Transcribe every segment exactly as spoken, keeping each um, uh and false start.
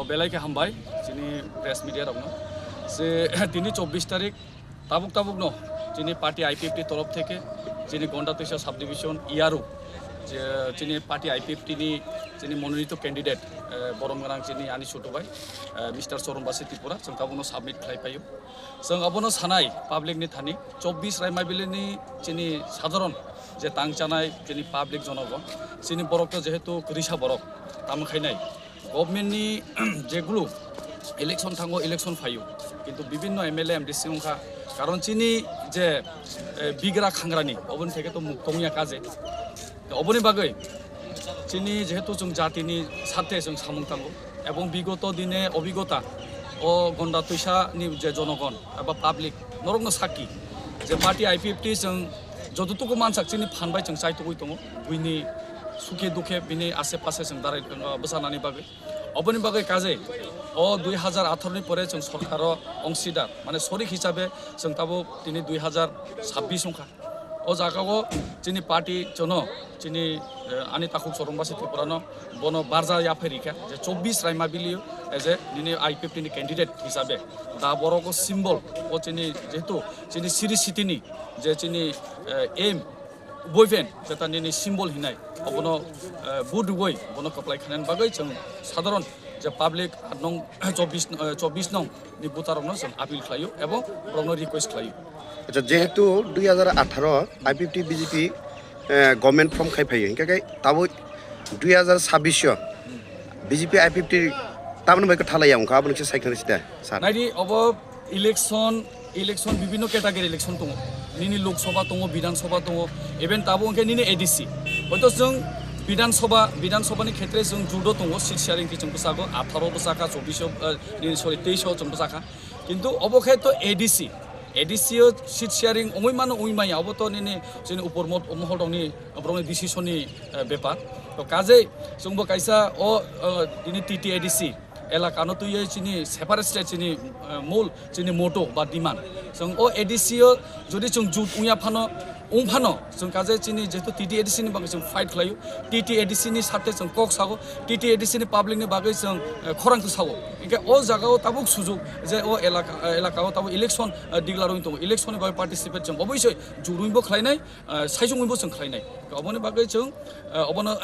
Belai khe hambai chini press media rokno. Je tini chobbish tarik tabuk tabuk no chini party I P F T torof theke chini Gonda Twisa subdivision Iyaru je chini party I P F T ni chini mononito candidate, eh, borom gwnang chini ani chutu bai, eh, Mister Choron Basi Tripura chwng tabukno submit khlai paio. Chwng abono sanai public ni thani chobbish Raimabili ni chini sadharon je tang chanai chini public jonogon chini borok to jehetu kwrwisa borok tamo khainai. Government ni jegulu election thango, election phaio, kintu bibinno M L A, M D C wngkha, karon chini je, eh, bigra khangrani oboni theke to muk tongya kaje. To oboni bagwi chini jehetu chwng jatini sathe chwng samung tango ebong bigoto dine obigota o Gonda Twisa ni je jonogon eba public norokno sakki je party I P F T chwng jototuku mansak chini phan bai chwng chaitugwi tongo, buini sukhe dukhe bini ase pase chwng darai, uh, bwchanani bagwi. Oboni bagwi kaje o dui hazar atharo ni pore chwng sorkaro ongsidar, mane sorik hisabe chwng tabuk tini dui hazar sabbish wngkha. O jagao chini party chwngno chini, eh, ani takhuk Choron Basi Tripurano bono barja yaphai rikha je chobbish Raimabili as a nini I P F T ni candidate hisabe da borok o symbol o chini jehetu chini siri sitini je chini, eh, aim boyfriend jeta nini symbol hinai obono, eh, vote rwoi bono kwplai khainani bagwi chwng sadharon je public nong chobbish, eh, chobbish nong ni voter rokno chwng appeal khlaio ebong borokno request khlaio. Acha, jehetu dui hazar atharo I P F T B J P, eh, government form khai phaio, hinkhe khe tabuk dui hazar sabbish o B J P I P F T tamoni bai kwthalaiya wngkha, aboni khe sai khna sida, sir. Naidi obo election, election bibinno category election tongo. Nini Lok Sabha tongo, Bidhan Sabha tongo, even tabuk hwnkhe nini A D C. Hoito chwng Bidhan Sabha, Bidhan Sabha ni khetre chwng judo tongo, seat sharing khe chwng bwsago, atharo bwsakha, chobbish o, eh, nini, sorry, teish o chwng bwsakha. Kintu obo khe to A D C, A D C o seat sharing wngwi mano, wngwi maya, obo to nini chini upor mo-, mohol rokni borokni decision ni, eh, bepar. To kajei chwngbo kaisa o, eh, nini T T A D C elaka no twiwi chini separate state chini, eh, mol chini motto ba demand. Chwng o A D C o jodi chwng jut wngya phano, wng phano, chwng kaje chini jehetu T T A D C ni bagwi chwng fight khlaio, T T A D C ni sathe chwng kok sago, T T A D C ni public ni bagwi chwng, eh, khorang thwsago. Hinkhe o jaga o tabuk sujuk je o elaka, eh, elaka o tabuk election, eh, declare wngwi tongo, election ni bagwi participate chwng obviously jurwi bo khlainai, eh, saisungwi bo chwng khlainai. Oboni bagwi chwng, eh, obono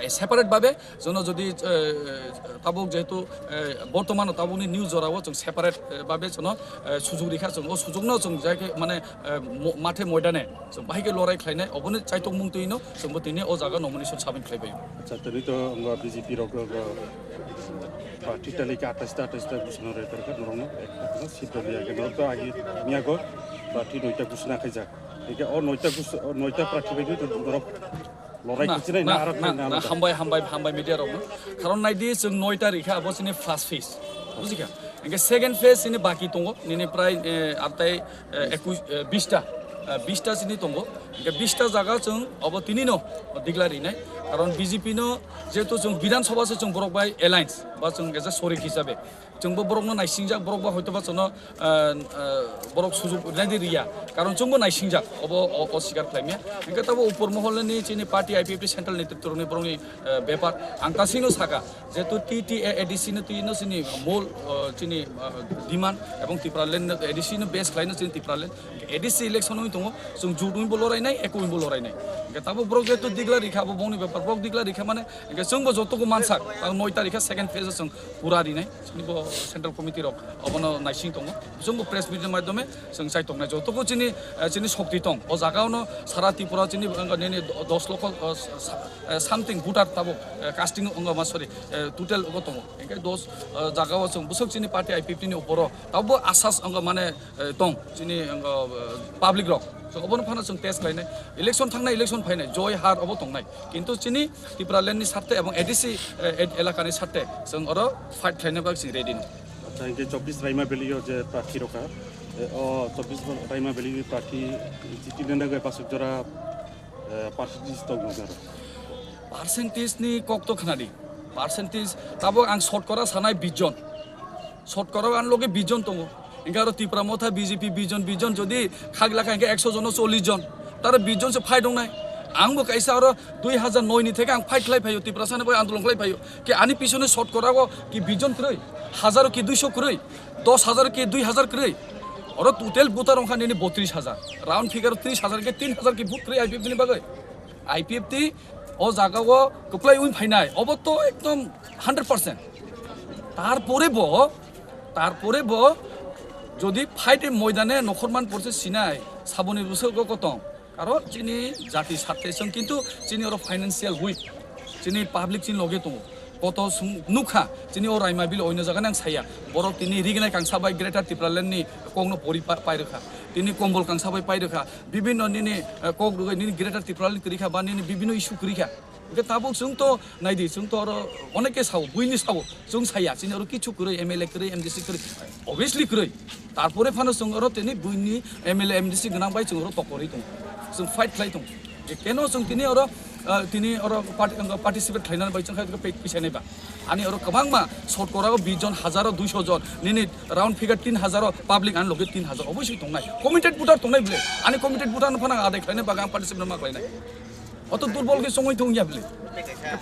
separate babe jono jodi, eh, tabuk jehetu, eh, bortomano tabukni news jorao chwng separate, eh, babe jono, eh, sujuk rikha, chwng o sujukno chwng jai khe mane, eh, mo-, mathe moidane chwng bahai khe lorai khlainai, oboni chaitokmung twino chwngbo tini o jaga nomination submit khlaibai. Acha, tini to wngkha B J P rok, rok, rok party talika atais ta, atais ta gusno re tarka norokno ekta seat rok ya, norok to agi miyago party noita gusna khaijak. Eke o noita gus-, o noita party bai to norok lorai na, khuchinai na, na, arak na, na, na, hambai, hambai, hambai media rokno. Karon naidi chwng noita rikha abo chini first phase. Bujikha? Engke second phase ini baki tongo. Nini prai, eh, atai, eh, ekush, eh, bista. Eh, bista chini tongo. Engke bista jaga chwng abo tinino declare rinai. Karon B J P no jehetu chwng Bidhan Sabha se chwng borok bai alliance ba chwng as a sorik hisabe. Chwngbo borokno naisingjak, borok bo hoitoba chwngno, ah, ah, borok sujuk rwnaidi riya. Karon chwngbo naisingjak, obo o, o sikar khlaimya. Hinkhe tabo upor mohorni chini party I P F T central netrito rokni borokni, ah, bepar. Ang ta sino saka, jehetu T T A A D C no twi no chini mol, ah, chini, ah, demand, ebong Tipraland no A D C no base khlaino chini Tipraland. A D C election wngwi tongo, chwng jut wngwi bo lorainai, eko wngwi bo lorainai. Hinkhe tabo borok jehetu declare rikha, abo bongni bepar, borok declare rikha mane, hinkhe chwngbo jotogo mansak, tang noi tarikha second phase o chwng pura rinai. Chini bo central committee rok obono naising tongo. Chwngbo press meet ni maidhyome chwng chai tongnai. Jotogo chini, eh, chini shokti tong. O jaga ono sara Tripura chini, eh, nini dos lokho, eh, sa-, eh, something voter tabuk, eh, casting wngma, sorry, eh, total ogo tongo. Hinkhe dos, eh, jaga o chwng bwswk chini party I P F T ni opor o tabukbo asas wngkha mane, eh, tong chini wngkha, eh, public rok. So obono phano chwng test khlainai. Election thangnai, election phainai, joy har obo tongnai. Kintu chini Tipraland ni sarthe ebong A D C, eh, elaka ni sarthe chwng oro fight khlaina bagwi chwng ready no. Acha, hinkhe chobbish Raima Valley o je prarthi rokha, eh, o chobbish Raima Valley ni prarthi jiti nenda gai pasuk jora, eh, percentage tong nang aro. Percentage ni kok to khnadi. Percentage tabo ang shortkora sanai bish jon. Shortkora ang loge bish jon tongo. Hinkhe aro Tipra Motha B J P bish jon, bish jon jodi khagla kha hinkhe ekso jono chollish jon. Taro bish jon se fight wngnai. Ang bo kaisa oro dui hazar noi ni theke ang fight khlai phaio, Tiprasa ni bai andolon khlai phaio. Ke ani pisone short kora go ki bish jon kwrwi, hazaro ki duiso kwrwi, dos hazaro ki dui hazar kwrwi. Oro total voter ongkha nini botris hazar. Round figure tris hazar ke tin hazar ki vote kwrwi I P F T ni bagwi. I P F T o jaga o kwplai wng phainai. Obo to ekdom hundred percent. Tarpore bo, tarpore bo jodi fight e moidane nokhorman porse sinai, saboni ruso go kotong. Karo chini jati sathe song kintu chini oro financial weak, chini public chini loge tongo. Koto sung nukha chini o Raima Bill oino jaga nang saya. Borok tini rignai kangsa bai Greater Tipraland ni kokno pori pa-, pai rwkha. Tini kombol kangsa bai pai rwkha. Bibinno nini, eh, kok rwgwi nini Greater Tipraland kwrwi kha ba nini bibinno issue kwrwi kha. Hingke tabuk chwng to naidi, chwng to oro oneke sao, buini sao, chwng saya, chini oro kichu kwrwi, M L A kwrwi, M D C kwrwi, obviously kwrwi. Tarpore phano chwng oro tini buini M L A, M D C gwnang bai chwng oro tokorwi tongo, chwng fight khlai tongo. Je keno chwng tini oro, ah, tini oro part-, participate khlainani bai chwng khai pe-, pisa nai ba. Ani oro kwbangma short kora o bish jon, hazaro duiso jon, nini round figure tin hazaro public ani loge tin hazar, obviously tongnai. Committed voter tongnai bwle. Ani committed voter no phano adai khlainai baga ang participate ma khlainai. Oto durbol khe songwi tong ya bile.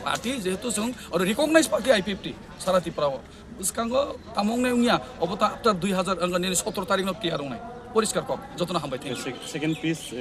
Party jehetu song oro recognize party I P F T sara Tripura o. Bwskango tamung nai wngya obo ta after dui hazar ang nini sotoro tarik no clear wngnai. Poriskar kok jotono hambai thank you. Sec-, second piece, eh,